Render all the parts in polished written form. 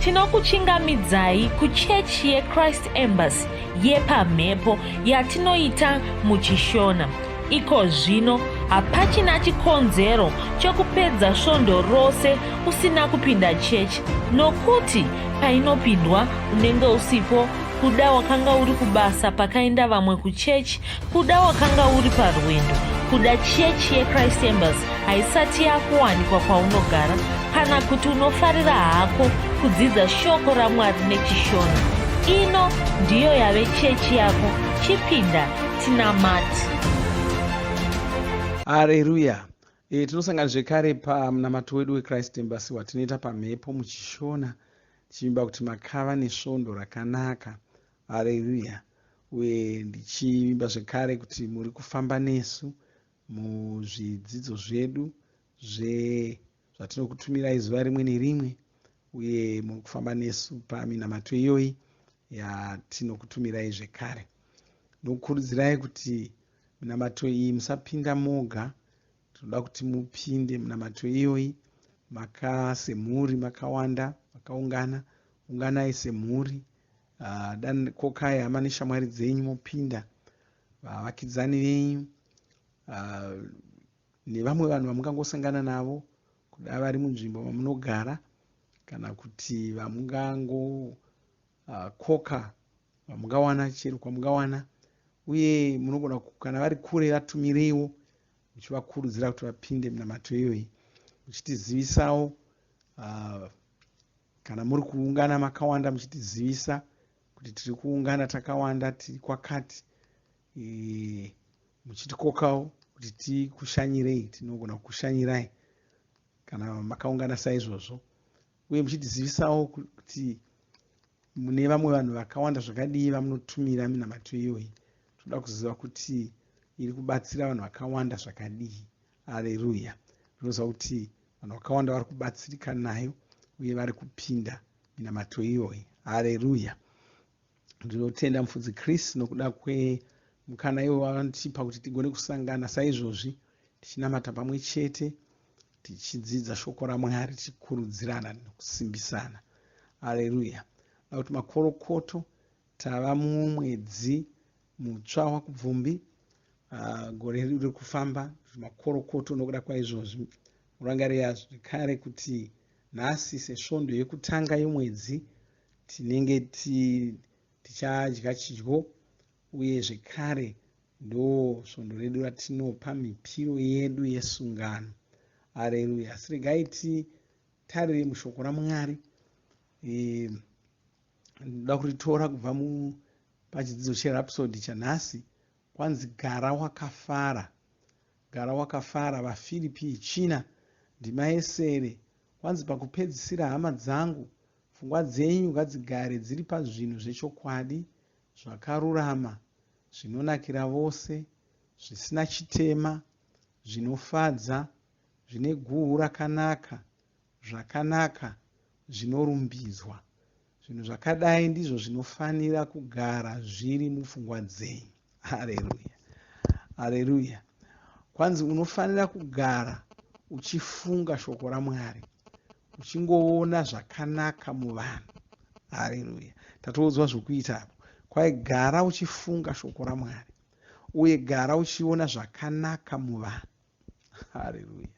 Tinokuchingamidzai kuchechi yeChrist Embassy yepamhepo yatinoita muchiShona. Iko zvino hapachina chikonzero chokupedza svondo rose usina kupinda chechi nokuti painopindwa unenge usipo kuda wakanga uri kubasa pakaenda vamwe kuchechi kuda wakanga uri parwendo kuda chechi yechrist embassy haisati yakuwanikwa kwaunogara kana kuti unofarira hako kudzidza shoko ramwari nechishona ino ndiyo yave chechi yako chipinda tinamati Hareruya. E, tinosangana zvekare pamunamato wedu weChrist Embassy watinoita pamhepo muchishona tichivimba kuti makava nesvondo rakanaka. Hareruya. Uye ndichivimba zvekare kuti muri kufamba nesu muzvidzidzo zvedu zve zvatinokutumirai zuva rimwe nerimwe uye muri kufamba nesu paminamato iyoyi yatinokutumirai zvekare. Ndinokukurudzirai kuti minamato iyi musapinda moga, tinoda kuti mupinde minamato iyoyi maka semhuri makawanda makaungana, unganai semhuri, uh, kokai hama neshamwari dzenyu mopinda, vavakidzani venyu uh, nevamwe vanhu vamungangosangana navo kuda vari munzvimbo mamunogara kana kuti vamungangokoka uh, vamungawana chero kwamungawana uye munogona kana vari kure vatumireiwo muchivakurudzira kuti vapinde minamato iyoyi muchitizivisawo uh, kana muri kuungana makawanda muchitizivisa kuti tiri kuungana takawanda tiri kwakati e, muchitikokawo kuti tikushanyirei tinogona kukushanyirai kana makaungana saizvozvo uye muchitizivisawo kuti mune vamwe vanhu vakawanda zvakadii vamunotumira minamato iyoyi toda kuziva kuti iri kubatsira vanhu vakawanda zvakadii aleluya ndinoziva kuti vanhu vakawanda vari kubatsirika nayo uye vari kupinda minamato iyoyi aleluya Ndinotenda mufudzi Chris nokuda kwemukana iwo wavanotipa kuti tigone kusangana saizvozvi tichinamata pamwe chete tichidzidza shoko raMwari tichikurudzirana nekusimbisana. Aleluya. Da kuti makorokoto tava mumwedzi mutsva waKubvumbi uh, gore riri kufamba makorokoto nokuda kwaizvozvi murangarira zvekare kuti nhasi sesvondo yekutanga yomwedzi Tinenge tichadya chidyo uye zvekare ndo svondo redu ratinopa mipiro yedu yesungano. Areruya. Asi regai titarire mushoko raMwari. E, ndinoda kuritora kubva pachidzidzo cherhapsody chanhasi kwanzi gara wakafara. Gara wakafara vaFiripi yechina ndima yesere kwanzi pakupedzisira hama dzangu Pfungwa dzenyu ngadzigare dziri pazvinhu zvechokwadi, zvakarurama, zvinonakira vose, zvisina chitema, zvinofadza, zvine guhu rakanaka, zvakanaka, zvinorumbidzwa. Zvinhu zvakadai ndizvo zvinofanira kugara zviri mupfungwa dzenyu. Hareruya! Hareruya! Kwanzi unofanira kugara uchifunga shoko raMwari. Uchingoona zvakanaka muvanhu. Hareruya. Tatoudzwa zvokuita apo. Kwai gara uchifunga shoko raMwari. Uye gara uchiona zvakanaka muvanhu. Hareruya.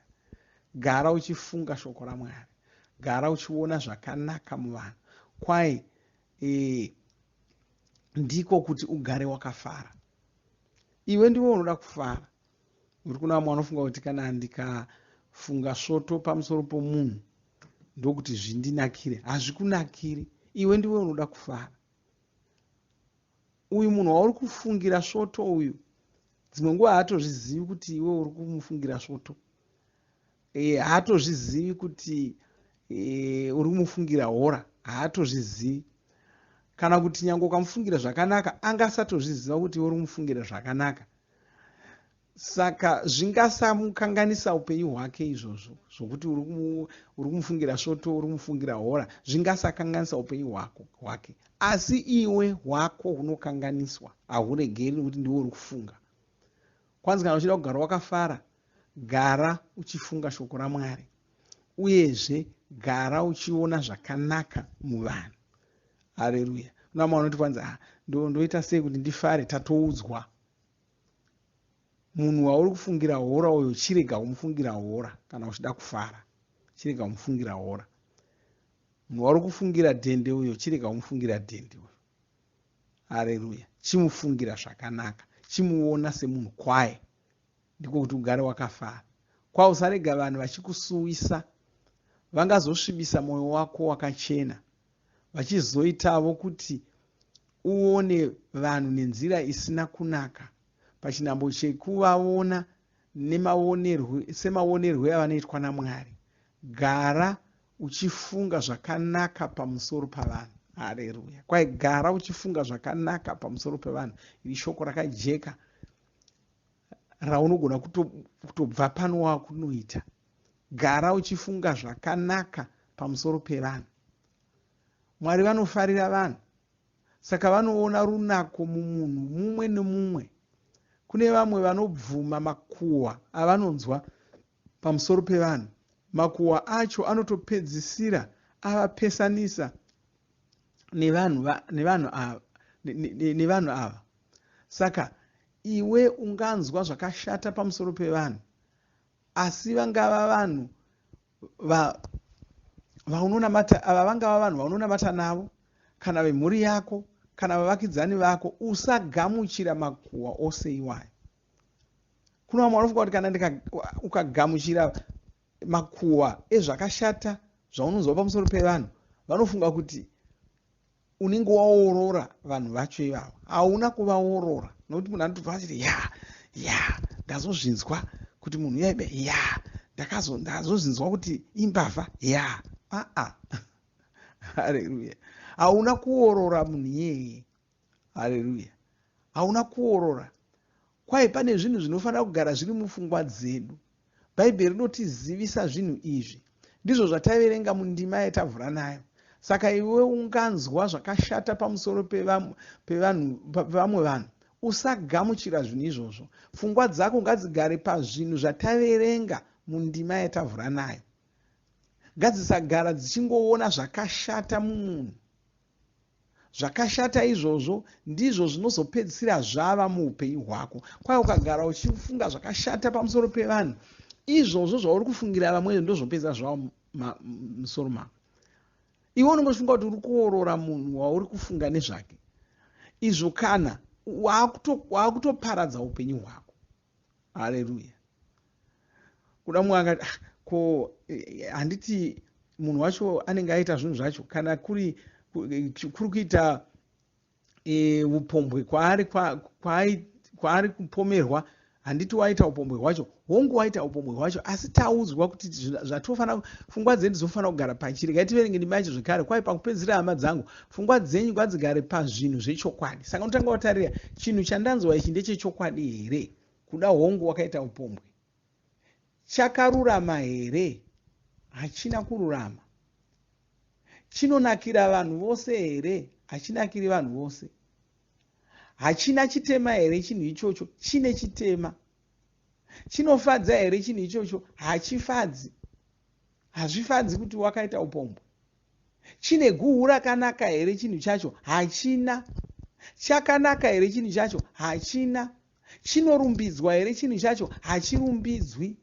Gara uchifunga shoko raMwari. Gara uchiona zvakanaka muvanhu. Kwai e, ndiko kuti ugare wakafara. Iwe ndiwe unoda kufara. Nekuti kuna vamwe vanofunga kuti kana ndikafunga svoto pamusoro pomunhu ndokuti zvindinakire. Hazvikunakiri. Iwe ndiwe unoda kufara. Uyu munhu wauri kufungira svoto uyu dzimwe nguva haatozvizivi kuti iwe uri kumufungira svoto. E, haatozvizivi kuti e, uri kumufungira hora. Haatozvizivi. Kana kuti nyange ukamufungira zvakanaka angasatozviziva kuti iwe uri kumufungira zvakanaka. Saka zvingasamukanganisa upenyu hwake izvozvo zvokuti uri kumufungira svoto, uri kumufungira hora, zvingasakanganisa upenyu hwake. Asi iwe hwako hunokanganiswa, hahuregeri nekuti ndiwe uri kufunga. Kwanzi kana uchida kugara wakafara, gara uchifunga shoko raMwari. Uyezve Gara uchiona zvakanaka muvanhu. Hareruya. Kuna vamwe vanoti kwanzi, ah, ndoita sei kuti ndifare? Tatoudzwa. Munhu wauri kufungira hora uyo, chirega kumufungira hora kana uchida kufara. Chirega kumufungira hora. Munhu wauri kufungira dhende uyo, chirega kumufungira dhende uyo. Hareruya. Chimufungira zvakanaka. Chimuona semunhu kwaye. Ndiko kuti ugare wakafara. Kwa usarega vanhu vachikusuwisa. Vangazosvibisa mwoyo wako wakachena. Vachizoitavo kuti uone vanhu nenzira isina kunaka pachinhambo chekuvaona semaonerwe avanoitwa naMwari. Gara uchifunga zvakanaka pamusoro pavanhu. Hareruya. Kwai gara uchifunga zvakanaka pamusoro pevanhu. Iri shoko rakajeka raunogona kutobva pano wakunoita. Gara uchifunga zvakanaka pamusoro pevanhu. Mwari vanofarira vanhu. Saka vanoona runako mumunhu mumwe nemumwe. Kune vamwe vanobvuma makuhwa avanonzwa pamusoro pevanhu. Makuhwa acho anotopedzisira avapesanisa nevanhu ava. Saka iwe unganzwa zvakashata pamusoro pevanhu, asi vangava vanhu vaunonamata ava, vangava vanhu vaunonamata navo, kana vemhuri yako, kana vavakidzani vako, usagamuchira makuhwa ose iwayo. Kuna vamwe vanofunga kuti kana ukagamuchira makuhwa ezvakashata zvaunonzwa pamusoro pevanhu, vanofunga kuti unenge waorora vanhu vacho ivavo. Hauna kuvaorora, nokuti munhu anotobva achiti ya ya, ndazozvinzwa kuti munhu yaibe ya, ndazozvinzwa kuti imbavha ya. Aa, haleluya. Hauna kuorora munhu iyeye. Haleluya. Hauna kuorora. Kwai pane zvinhu zvinofanira kugara zviri mupfungwa dzedu. Bhaibheri rinotizivisa zvinhu izvi. Ndizvo zvataverenga mundima yatavhura nayo. Saka iwe unganzwa zvakashata pamusoro pevamwe vanhu, usagamuchira zvinhu izvozvo. Pfungwa dzako ngadzigare pazvinhu zvataverenga mundima yatavhura nayo. Ngadzisagara dzichingoona zvakashata mumunhu. Zvakashata izvozvo ndizvo zvinozopedzisira zvava muupenyu hwako. Kwai ukagara uchifunga zvakashata pamusoro pevanhu, izvozvo zvauri kufungira vamwe ndozvopedzisira zvava mumusoro mako. Iwe unenge uchifunga kuti uri kuorora munhu wauri kufunga nezvake. Izvo kana waakutoparadza upenyu hwako. Haleluya. Kuda mumwe angati, ah, ko handiti munhu wacho anenge aita zvinhu zvacho, kana kuri kuita upombwe kwaari kupomerwa, handiti waita upombwe hwacho? Hongu, waita upombwe hwacho, asi taudzwa kuti zvatofanira, pfungwa dzedu dzofanira kugara pachiri. Ngativerenge ndima yacho zvekare. Kwai pakupedzisira, hama dzangu, pfungwa dzenyu ngadzigare pazvinhu zvechokwadi. Saka unotanga watarira, chinhu chandanzwa ichi ndechechokwadi here? Kuda hongu wakaita upombwe. Chakarurama here? Hachina kururama. Chinonakira vanhu vose here? Hachinakiri vanhu vose. Hachina chitema here chinhu ichocho? Chine chitema. Chinofadza here chinhu ichocho? Hachifadzi. Hazvifadzi kuti wakaita upombwe. Chine guhu rakanaka here chinhu chacho? Hachina. Chakanaka here chinhu chacho? Hachina. Chinorumbidzwa here chinhu chacho? Hachirumbidzwi.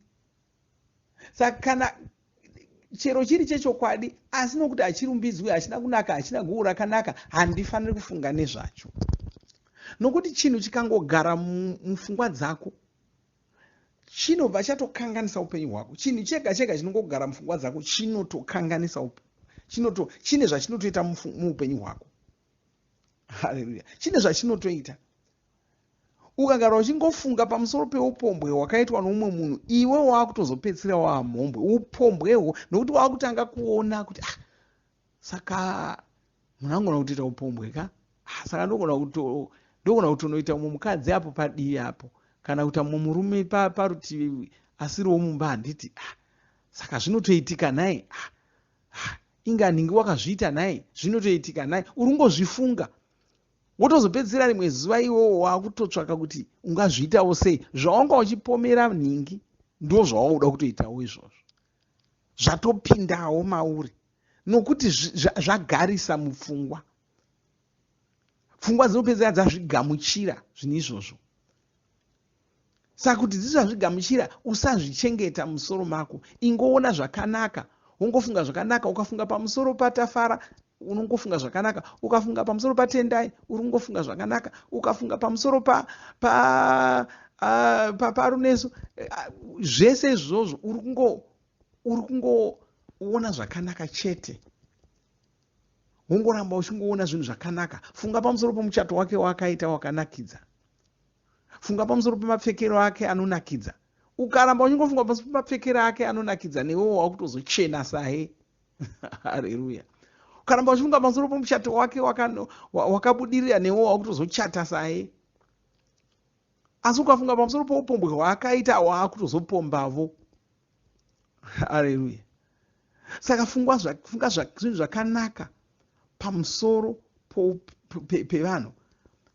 Saka kana chero chiri chechokwadi, asi nokuti hachirumbidzwi, hachina kunaka, hachina guhu rakanaka, handifaniri kufunga nezvacho. Nokuti chinhu chikangogara mupfungwa dzako, chinobva chatokanganisa upenyu hwako. Chinhu chega chega chinongogara mupfungwa dzako chinotokanganisa, chine zvachinotoita muupenyu hwako. Haleluya. Chine zvachinotoita. Ukagara uchingofunga pamusoro peupombwe hwakaitwa noumwe munhu, iwe waakutozopedzisira waamhombwe. Upombwehwo, nokuti waakutanga kuona kuti ah, saka munhu angona kutoita upombwe ka? Ah, saka ndogona kutonoita umwe mukadzi apo padivi apo, kana kuita mumwe murume parutivi asiriwo mumba, handiti? Ah, saka zvinotoitika nhai? Ah, ah, inga nhingi wakazviita nhai? Zvinotoitika nhai? Uri kungozvifunga. Wotozopedzisira rimwe zuva iwewo wakutotsvaka kuti ungazviitawo sei. Zvawanga uchipomera nhingi ndo zvawauda kutoitawo izvozvo. Zvatopindawo mauri nokuti zvagarisa mupfungwa. Pfungwa dzinopedzera dzazvigamuchira zvinhu izvozvo. Saka kuti dzisazvigamuchira, usazvichengeta mumusoro mako. Ingoona zvakanaka, wongofunga zvakanaka. Ukafunga pamusoro paTafara, unongofunga zvakanaka. Ukafunga pamusoro paTendai, uri kungofunga zvakanaka. Ukafunga pamusoro pa pa pa paRunesu, zvese izvozvo uri kungo uri kungoona zvakanaka chete. Wongoramba uchingoona zvinhu zvakanaka. Funga pamusoro pomuchato wake waakaita wakanakidza. Funga pamusoro pemapfekero ake anonakidza. Ukaramba uchingofunga pamusoro pemapfekero ake anonakidza, newewo wakutozochena saye. Hareruya. Ukaramba uchifunga pamusoro pomuchato wake wakabudirira, newewo wakutozochata saye. Asi ukafunga pamusoro poupombwe hwaakaita, waakutozopombavo. Hareruya. Saka funga zvinhu zvakanaka pamusoro pevanhu.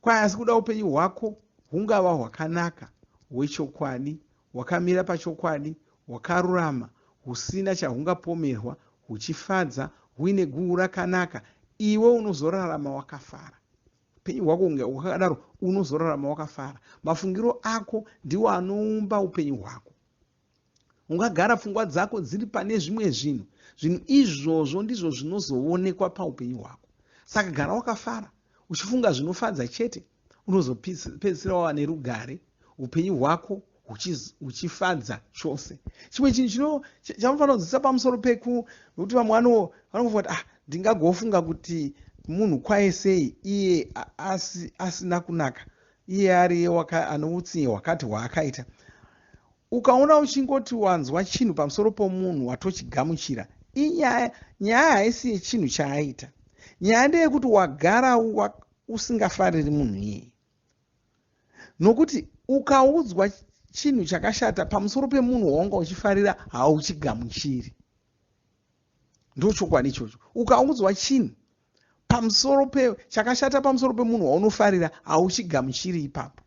Kwai asi kuda upenyu hwako hungava hwakanaka, hwechokwadi, hwakamira pachokwadi, hwakarurama, husina chahungapomerwa, huchifadza, huine guhu rakanaka, iwe unozorarama wakafara. Upenyu hwako hunge hwakadaro, unozorarama wakafara. Mafungiro ako ndiwo anoumba upenyu hwako. Ungagara pfungwa dzako dziri pane zvimwe zvinhu. Zvinhu izvozvo ndizvo zvinozoonekwa paupenyu hwako. Saka gara wakafara, uchifunga zvinofadza chete, unozopedzisira wava nerugare, upenyu hwako huchifadza chose. Chimwe chinhu chamunofanira kunzwisisa pamusoro peku nokuti vamwe vanofunga kuti ah, ndingagofunga kuti munhu kwaye sei iye asina kunaka, iye ariye ane utsinye hwakati hwaakaita. Ukaona uchingoti wanzwa chinhu pamusoro pomunhu watochigamuchira, inyaya nyaya haisi yechinhu chaaita. Nyaya ndeyekuti wagara usingafariri munhu iyeye. Nokuti ukaudzwa chinhu chakashata pamusoro pemunhu wawanga uchifarira hauchigamuchiri. Ndochokwadi ichocho. Ukaudzwa chinhu pamusoro pe chakashata pamusoro pemunhu waunofarira hauchigamuchiri ipapo.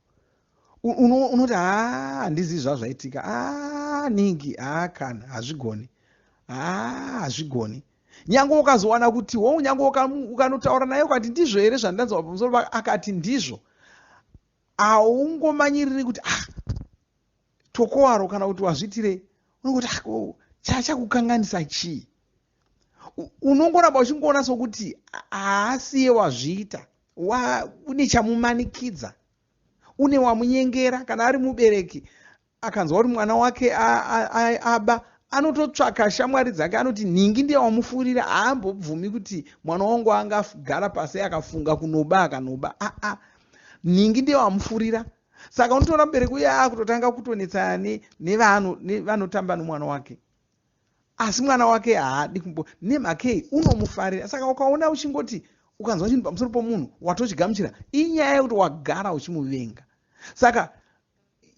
Unoti haa handizivi zvazvaitika, haa ningi, haa kana hazvigoni, haa hazvigoni. Nyange ukazowana kuti wo nyange ukanotaura naye ukati ndizvo here zvandanzwa pamusoro pake, akati ndizvo, haungomanyiriri kuti ah tokowaro kana kuti wazviitirei. Unongoti ah ko chachakukanganisa chii? Unongoramba uchingoona sokuti haasiye wazviita, une chamumanikidza, une wamunyengera. Kana ari mubereki akanzwa kuti mwana wake aba, anototsvaka shamwari dzake, anoti nhingi ndiye wamufurira. Haambobvumi kuti mwana wangu angagara pasi akafunga kunoba akanoba. Aa, nhingi ndiye wamufurira. Saka unotoona mubereki uye akutotanga kutonetsana nevanotamba nomwana wake, asi mwana wake haadi kumbo nemhakei unomufarira. Saka ukaona uchingoti ukanzwa chinhu pamusoro pomunhu watochigamuchira, inyaya yekuti wagara uchimuvenga. Saka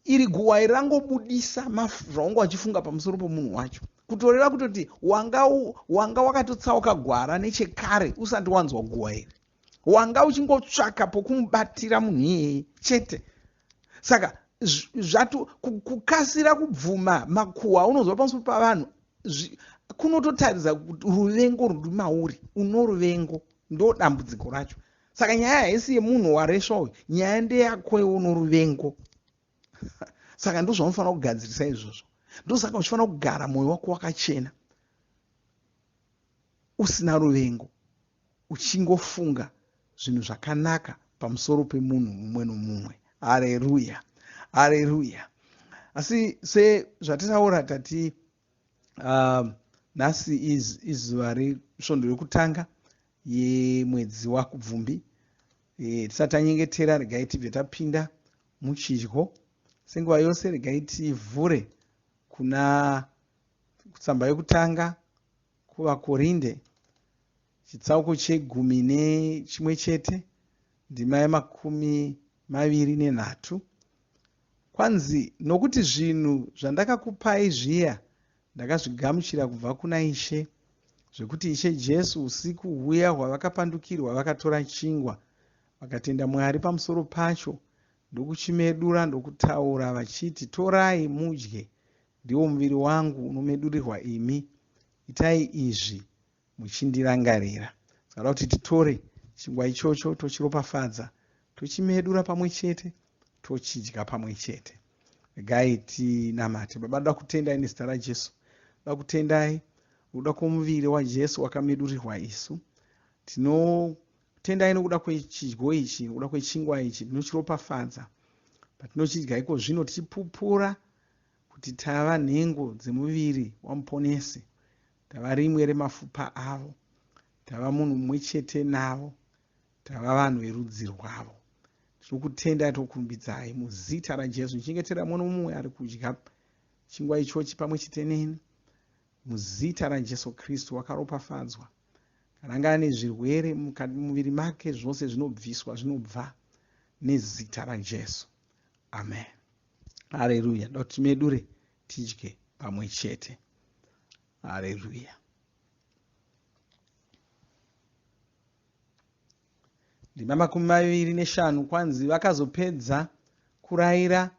iri guwa iri rangobudisa zvaunga uchifunga pamusoro pomunhu wacho, kutoreva kutoti wanga wanga wakatotsauka gwara nechekare usati wanzwa guwa iri. Wanga uchingotsvaka pokumubatira munhu iyeye chete. Saka zvato kukasira kubvuma makuhwa unonzwa pamusoro pavanhu kunototaridza kuti ruvengo ruri mauri, uno ruvengo, ndo dambudziko racho. Saka nyaya haisi yemunhu waresva uyu, nyaya ndeyako iwe uno ruvengo. Saka ndozvaunofanira kugadzirisa izvozvo. Ndosaka uchifanira kugara mwoyo wako wakachena, usina ruvengo, uchingofunga zvinhu zvakanaka pamusoro pemunhu mumwe nomumwe. Hareruya, hareruya. Asi sezvatitaura tati nhasi izuva resvondo rekutanga yemwedzi waKubvumbi. Tisati tanyengetera, regai tibve tapinda muchidyo. Senguva yose, regai tivhure kuna tsamba yekutanga kuvaKorinde, chitsauko chegumi nechimwe chete, ndima yemakumi maviri nenhatu. Kwanzi, nokuti zvinhu zvandakakupai zviya ndakazvigamuchira kubva kuna Ishe, zvekuti Ishe Jesu usiku huya hwavakapandukirwa vakatora chingwa, vakatenda Mwari pamusoro pacho, ndokuchimedura ndokutaura vachiti, torai mudye, ndiwo muviri wangu unomedurirwa imi. Itai izvi muchindirangarira. Saka da kuti titore chingwa ichocho tochiropafadza, tochimedura pamwe chete, tochidya pamwe chete. Regai tinamate. Baba, ndoda kutendai nezita raJesu. Ndoda kutendai nokuda kwomuviri waJesu wakamedurirwa isu. Tinotendai nokuda kwechidyo ichi, nokuda kwechingwa ichi, tinochiropafadza. Patinochidya iko zvino tichipupura kuti tava nhengo dzemuviri waMuponesi, tava rimwe remafupa avo, tava munhu mumwe chete navo, tava vanhu verudzi rwavo. Tinokutendai tokurumbidzai muzita raJesu. Ndichengetera mumwe nomumwe ari kudya chingwa ichochi pamwe chete neni muzita raJesu Kristu wakaropafadzwa. Kana anga ane zvirwere mumuviri make zvose zvinobviswa zvinobva nezita raJesu. Amen. Haleluya. Ndoda kuti timedure tidye pamwe chete. Haleluya. Ndima 25 kwanzi vakazopedza kuraira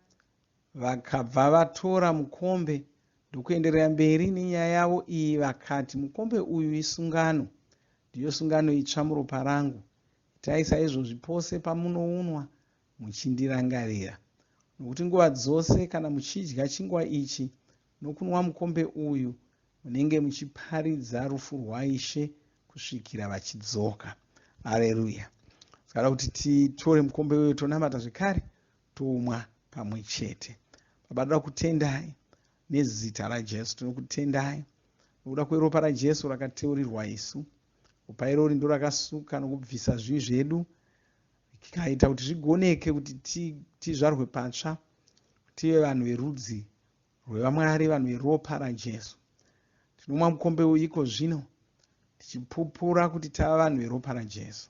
vakabva vatora mukombe ndokuenderera mberi nenyaya yavo iyi vakati mukombe uyu isungano ndiyo sungano itsva muropa rangu itai saizvozvi pose pamunounwa muchindirangarira nokuti nguva dzose kana muchidya chingwa ichi nokunwa mukombe uyu munenge muchiparidza rufu rwaIshe kusvikira vachidzoka. Areruya. Saka kuti titore mukombe uyu tonamata zvekare toumwa pamwe chete. Baba, toda kutendai nezita raJesu. Tinokutendai nokuda kweropa raJesu rakateurirwa isu. Ropa irori ndorakasuka nokubvisa zvivi zvedu rikaita kuti zvigoneke kuti tizvarwe patsva tive vanhu verudzi rwevaMwari, vanhu veropa raJesu. Tinomwa mukombe uyu iko zvino tichipupura kuti tava vanhu veropa raJesu.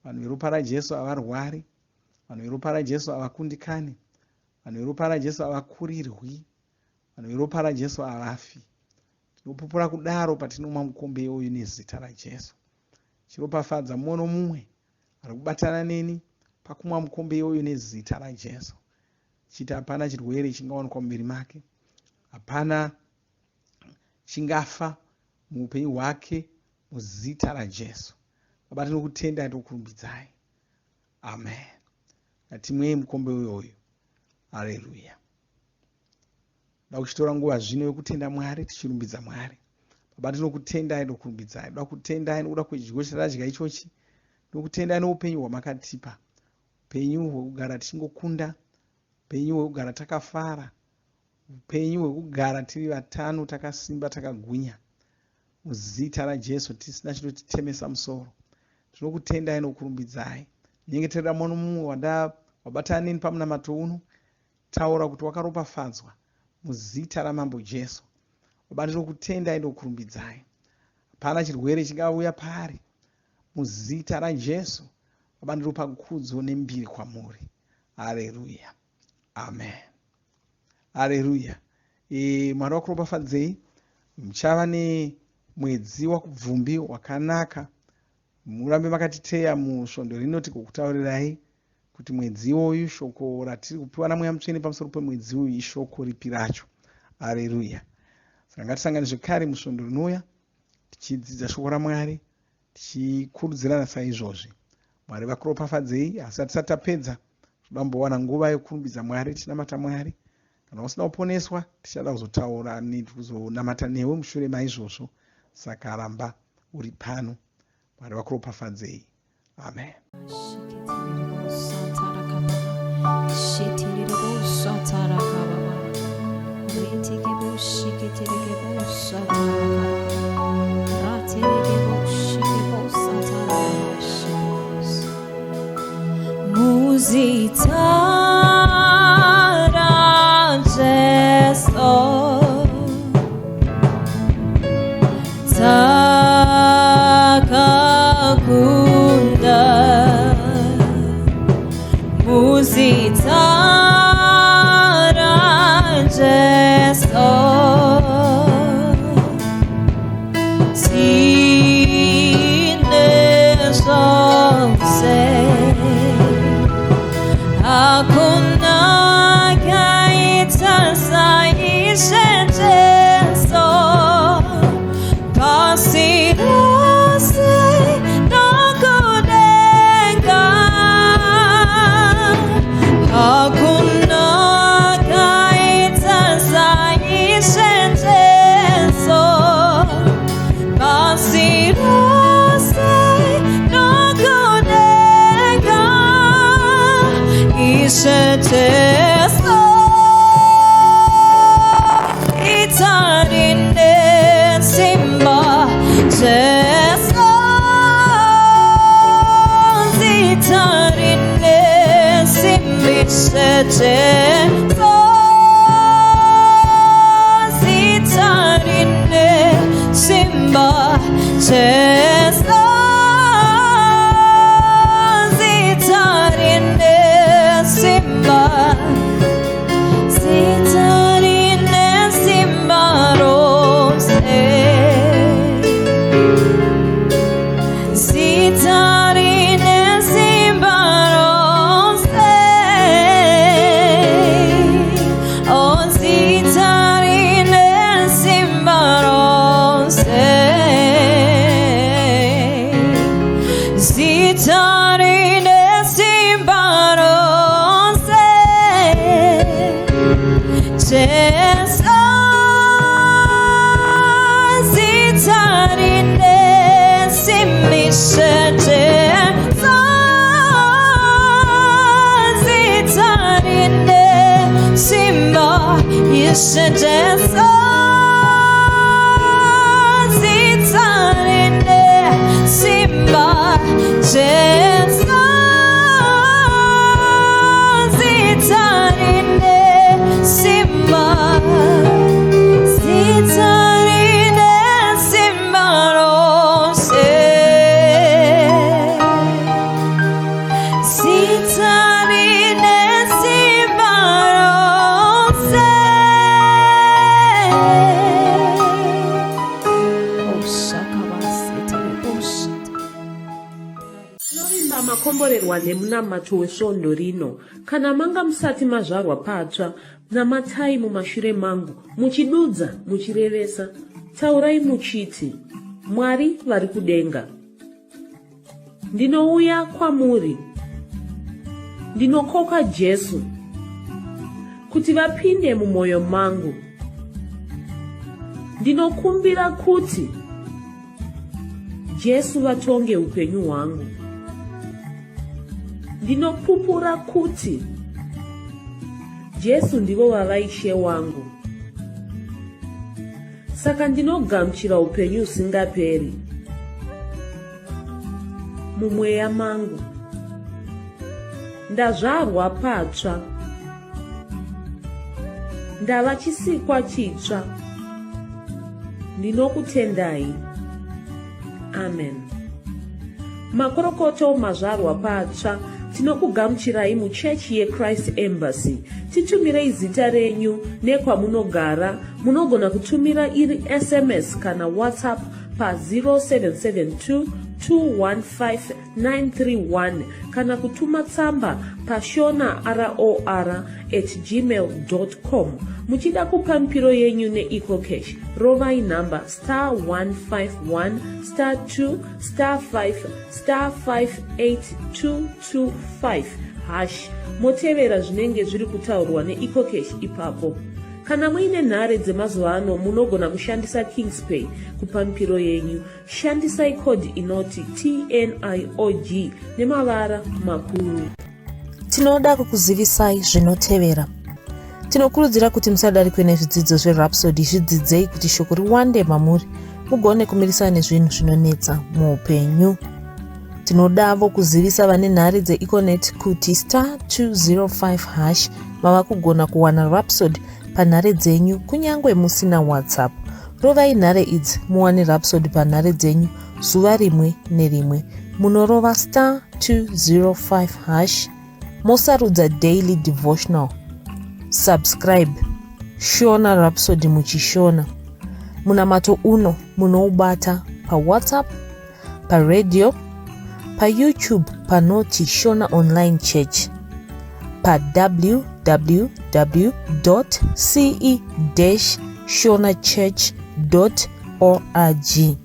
Vanhu veropa raJesu havarwari, vanhu veropa raJesu havakundikani, vanhu veropa raJesu havakurirwi, vanhu veropa raJesu havafi. Tinopupura kudaro patinomwa mukombe iwoyu nezita raJesu. Chiropafadza mumwe nomumwe ari kubatana neni pakumwa mukombe iwoyu nezita raJesu. Chiti hapana chirwere chingawanikwa muviri make, hapana chingafa muupenyu hwake muzita raJesu. Baba, tinokutendai tokurumbidzai. Amen. Ngatimwei mukombe uyoyu. Haleluya. Da kuchitora nguva zvino yokutenda Mwari tichirumbidza Mwari. Baba, tinokutendai tokurumbidzai. Da kutendai nokuda kwechidyo chatadya ichochi. Tinokutendai noupenyu hwamakatipa. Upenyu hwekugara tichingokunda, upenyu hwekugara takafara, upenyu hwekugara tiri vatano takasimba takagwinya. Muzita raJesu tisina chinotitemesa musoro. Tinokutendai nokurumbidzai. Nyengeterera mumwe nomumwe wabatana neni pamunamato uno. Taura kuti wakaropafadzwa muzita raMambo Jesu. Baba, ndinokutendai nokurumbidzai. Hapana chirwere chingauya paari muzita raJesu. Baba, ndinopa kudzo nembiri kwamuri. Haleluya. Amen. Haleluya. E, Mwari wakuropafadzei. Muchava nemwedzi wakubvumbi wakanaka. Murambe makatiteya musvondo rino tigokutaurirai kuti mwedzi iwoyu shoko ratiri kupiwa naMweya Mutsvene pamusoro pemwedzi uyu ishoko ripi racho. Haleluya. Saka ngatisangane zvekare musvondo rinouya tichidzidza shoko raMwari tichikurudzirana saizvozvi. Mwari vakuropafadzei. Asi hatisati tapedza, toda kumbowana nguva yokurumbidza Mwari tichinamata Mwari. Kana usina kuponeswa, tichada kuzotaura kuzonamata newe mushure maizvozvo. Saka ramba uri pano. Mwari vakuropafadzei. Amen. Muzita raJesu takakunda muzita raJesu. Ishe Jesu Zita rine simba Jesu Zita rine simba Ishe Jesu Zita rine simba Jesu Zita rine simba Zita rine simba rose Zita rine simba rose Oh zita rine simba rose Zita rine simba rose Jesu zita rine simba Ishe Jesu zita rine simba Ishe Jesu zita rine simba Jesu zita rine simba Zita rine simba rose Zita rine simba rose Oh, shakabasete, Tinovimba makomborerwa nemunamato wesvondo rino. Kana manga musati mazvarwa patsva, namatai mumashure mangu, muchidudza, muchirevesa. Taurai muchiti, Mwari vari kudenga. Ndinouya kwamuri. Ndinokoka Jesu kuti vapinde mumwoyo mangu. Ndinokumbira kuti Jesu vatonge upenyu hwangu. Ndinopupura kuti Jesu ndivo vava Ishe wangu. Saka ndinogamuchira upenyu husingaperi mumweya mangu. Ndazvarwa patsva. Ndava chisikwa chitsva. Ndinokutendai. Amen. Makorokoto mazvarwa patsva tinokugamuchirai muchechi yeChrist Embassy. Titumirei zita renyu nekwamunogara. Munogona kutumira iri SMS kana WhatsApp pa 0772 215 931 kana kutuma tsamba pashona ror at gmail com. Muchida kupa mipiro yenyu neEcoCash, rovai nhamba star 151 star 2 star 5 star 58225 hash motevera zvinenge zviri kutaurwa neEcoCash ipapo. Kana muine nhare dzemazuva ano munogona kushandisa Kingspay kupa mipiro yenyu. Shandisai code inoti TNIOG nemavara makuru. Tinoda kukuzivisai zvinotevera. Tinokurudzira kuti musadarikwe nezvidzidzo zveRhapsody, zvidzidzei kuti shoko riwande mamuri mugone kumirisana nezvinhu zvinonetsa muupenyu. Tinodavo kuzivisa vane nhare dzeEconet kuti star 205 hash mava kugona kuwana Rhapsody panhare dzenyu kunyange musina WhatsApp. Rovai nhare idzi muwane Rhapsody panhare dzenyu zuva rimwe nerimwe. Munorova star 205 hash mosarudza daily devotional. Subscribe Shona Rhapsody muchishona. Munamato uno munoubata paWhatsApp, paradio, paYouTube panoti Shona Online Church, pa www.ce-shonachurch.org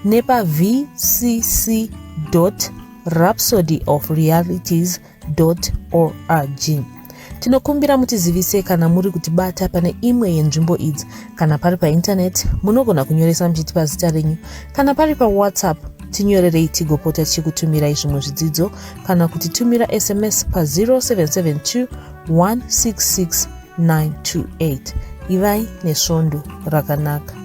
nepa vcc.rhapsodyofrealities.org. Tinokumbira mutizivise kana muri kutibata pane imwe yenzvimbo idzi. Kana pari paintaneti munogona kunyoresa muchitipa zita renyu. Kana pari paWhatsApp Tinyorerei tigopota tichikutumirai zvimwe zvidzidzo kana kutitumira sms pa 0772 166 928. Ivai nesvondo rakanaka.